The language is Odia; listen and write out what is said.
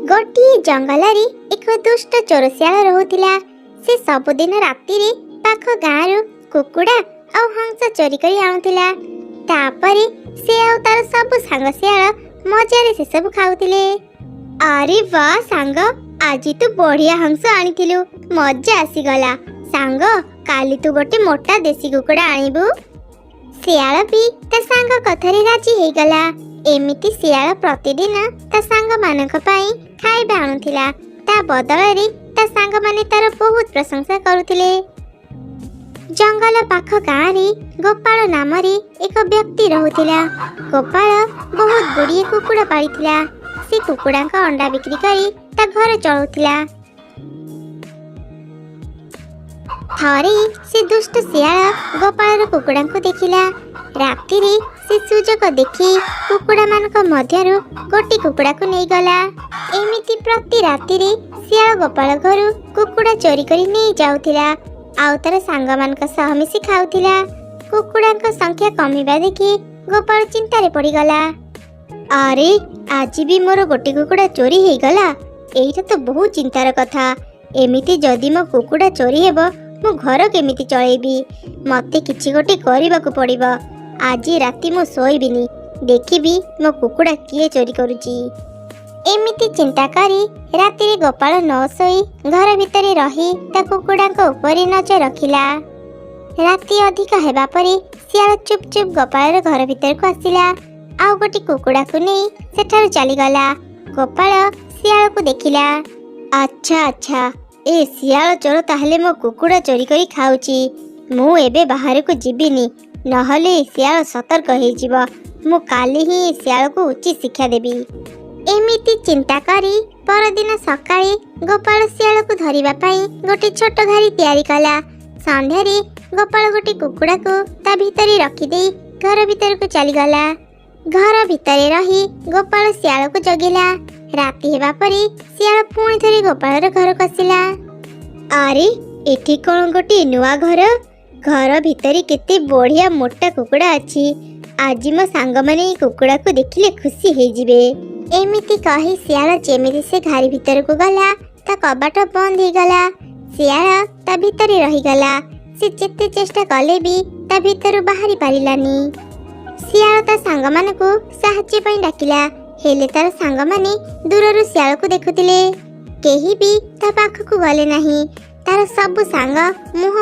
ଗୋଟିଏ ଜଙ୍ଗଲରେ ଏକ ଦୁଷ୍ଟ ଚୋର ଶିଆଳ ରହୁଥିଲା। ସେ ସବୁଦିନ ରାତିରେ ପାଖ ଗାଁରୁ କୁକୁଡ଼ା ଆଉ ହଂସ ଚୋରି କରି ଆଣୁଥିଲା। ତାପରେ ସେ ଆଉ ତାର ସବୁ ସାଙ୍ଗ ଶିଆଳ ମଜାରେ ସେସବୁ ଖାଉଥିଲେ। ଆରେ ବା ସାଙ୍ଗ, ଆଜି ତୁ ବଢିଆ ହଂସ ଆଣିଥିଲୁ, ମଜା ଆସିଗଲା। ସାଙ୍ଗ, କାଲି ତୁ ଗୋଟେ ମୋଟା ଦେଶୀ କୁକୁଡ଼ା ଆଣିବୁ। ଶିଆଳ ବି ତା ସାଙ୍ଗ କଥାରେ ରାଜି ହେଇଗଲା। ଏମିତି ଶିଆଳ ପ୍ରତିଦିନ ତା ସାଙ୍ଗମାନଙ୍କ ପାଇଁ ଖାଇବା ଆଣୁଥିଲା। ତା ବଦଳରେ ତା ସାଙ୍ଗମାନେ ତାର ବହୁତ ପ୍ରଶଂସା କରୁଥିଲେ। ଜଙ୍ଗଲ ପାଖ ଗାଁରେ ଗୋପାଳ ନାମରେ ଏକ ବ୍ୟକ୍ତି ରହୁଥିଲା। ଗୋପାଳ ବହୁତ ଗୁଡ଼ିଏ କୁକୁଡ଼ା ପାଳିଥିଲା। ସେ କୁକୁଡ଼ାଙ୍କ ଅଣ୍ଡା ବିକ୍ରି କରି ତା ଘର ଚଳାଉଥିଲା। ଥରେ ସେ ଦୁଷ୍ଟ ଶିଆଳ ଗୋପାଳର କୁକୁଡ଼ାଙ୍କୁ ଦେଖିଲା। ରାତିରେ ସେ ସୁଯୋଗ ଦେଖି କୁକୁଡ଼ାମାନଙ୍କ ମଧ୍ୟରୁ ଗୋଟି କୁକୁଡ଼ାକୁ ନେଇଗଲା। ଏମିତି ପ୍ରତି ରାତିରେ ଶିଆଳ ଗୋପାଳ ଘରୁ କୁକୁଡ଼ା ଚୋରି କରି ନେଇ ଯାଉଥିଲା ଆଉ ତାର ସାଙ୍ଗମାନଙ୍କ ସହ ମିଶି ଖାଉଥିଲା। କୁକୁଡ଼ାଙ୍କ ସଂଖ୍ୟା କମିବା ଦେଖି ଗୋପାଳ ଚିନ୍ତାରେ ପଡ଼ିଗଲା। ଆରେ, ଆଜି ବି ମୋର ଗୋଟେ କୁକୁଡ଼ା ଚୋରି ହେଇଗଲା। ଏଇଟା ତ ବହୁତ ଚିନ୍ତାର କଥା। ଏମିତି ଯଦି ମୋ କୁକୁଡ଼ା ଚୋରି ହେବ, ମୁଁ ଘର କେମିତି ଚଳେଇବି? ମତେ କିଛି ଗୋଟେ କରିବାକୁ ପଡ଼ିବ। ଆଜି ରାତି ମୁଁ ଶୋଇବିନି, ଦେଖିବି ମୋ କୁକୁଡ଼ା କିଏ ଚୋରି କରୁଛି। ଏମିତି ଚିନ୍ତା କରି ରାତିରେ ଗୋପାଳ ନ ଶୋଇ ଘର ଭିତରେ ରହି ତା କୁକୁଡ଼ାଙ୍କ ଉପରେ ନଜର ରଖିଲା। ରାତି ଅଧିକ ହେବା ପରେ ଶିଆଳ ଚୁପ୍ ଚୁପ୍ ଗୋପାଳର ଘର ଭିତରକୁ ଆସିଲା ଆଉ ଗୋଟେ କୁକୁଡ଼ାକୁ ନେଇ ସେଠାରୁ ଚାଲିଗଲା। ଗୋପାଳ ଶିଆଳକୁ ଦେଖିଲା। ଆଚ୍ଛା ଆଚ୍ଛା, ଏ ଶିଆଳ ଚୋର ତାହେଲେ ମୋ କୁକୁଡ଼ା ଚୋରି କରି ଖାଉଛି। ମୁଁ ଏବେ ବାହାରକୁ ଯିବିନି, ନହେଲେ ଏ ଶିଆଳ ସତର୍କ ହେଇଯିବ। ମୁଁ କାଲି ହିଁ ଏ ଶିଆଳକୁ ଉଚିତ ଶିକ୍ଷା ଦେବି। ଏମିତି ଚିନ୍ତା କରି ପରଦିନ ସକାଳେ ଗୋପାଳ ଶିଆଳକୁ ଧରିବା ପାଇଁ ଗୋଟେ ଛୋଟ ଘାରି ତିଆରି କଲା। ସନ୍ଧ୍ୟାରେ ଗୋପାଳ ଗୋଟେ କୁକୁଡ଼ାକୁ ତା ଭିତରେ ରଖିଦେଇ ଘର ଭିତରକୁ ଚାଲିଗଲା। ଘର ଭିତରେ ରହି ଗୋପାଳ ଶିଆଳକୁ ଜଗିଲା। ରାତି ହେବା ପରେ ଶିଆଳ ପୁଣି ଥରେ ଗୋପାଳର ଘରକୁ ଆସିଲା। ଆରେ, ଏଠି କ'ଣ ଗୋଟିଏ ନୂଆ ଘର? ଘର ଭିତରେ କେତେ ବଢିଆ ମୋଟା କୁକୁଡ଼ା ଅଛି। ଆଜି ମୋ ସାଙ୍ଗମାନେ ଏଇ କୁକୁଡ଼ାକୁ ଦେଖିଲେ ଖୁସି ହେଇଯିବେ। ଏମିତି କହି ଶିଆଳ ଯେମିତି ସେ ଘାରି ଭିତରକୁ ଗଲା, ତା କବାଟ ବନ୍ଦ ହେଇଗଲା। ଶିଆଳ ତା ଭିତରେ ରହିଗଲା। ସେ ଯେତେ ଚେଷ୍ଟା କଲେ ବି ତା ଭିତରୁ ବାହାରି ପାରିଲାନି। ଶିଆଳ ତା ସାଙ୍ଗମାନଙ୍କୁ ସାହାଯ୍ୟ ପାଇଁ ଡାକିଲା, ହେଲେ ତାର ସାଙ୍ଗମାନେ ଦୂରରୁ ଶିଆଳକୁ ଦେଖୁଥିଲେ। କେହି ବି ତା ପାଖକୁ ଗଲେ ନାହିଁ। ତାର ସବୁ ସାଙ୍ଗ ମୁହଁ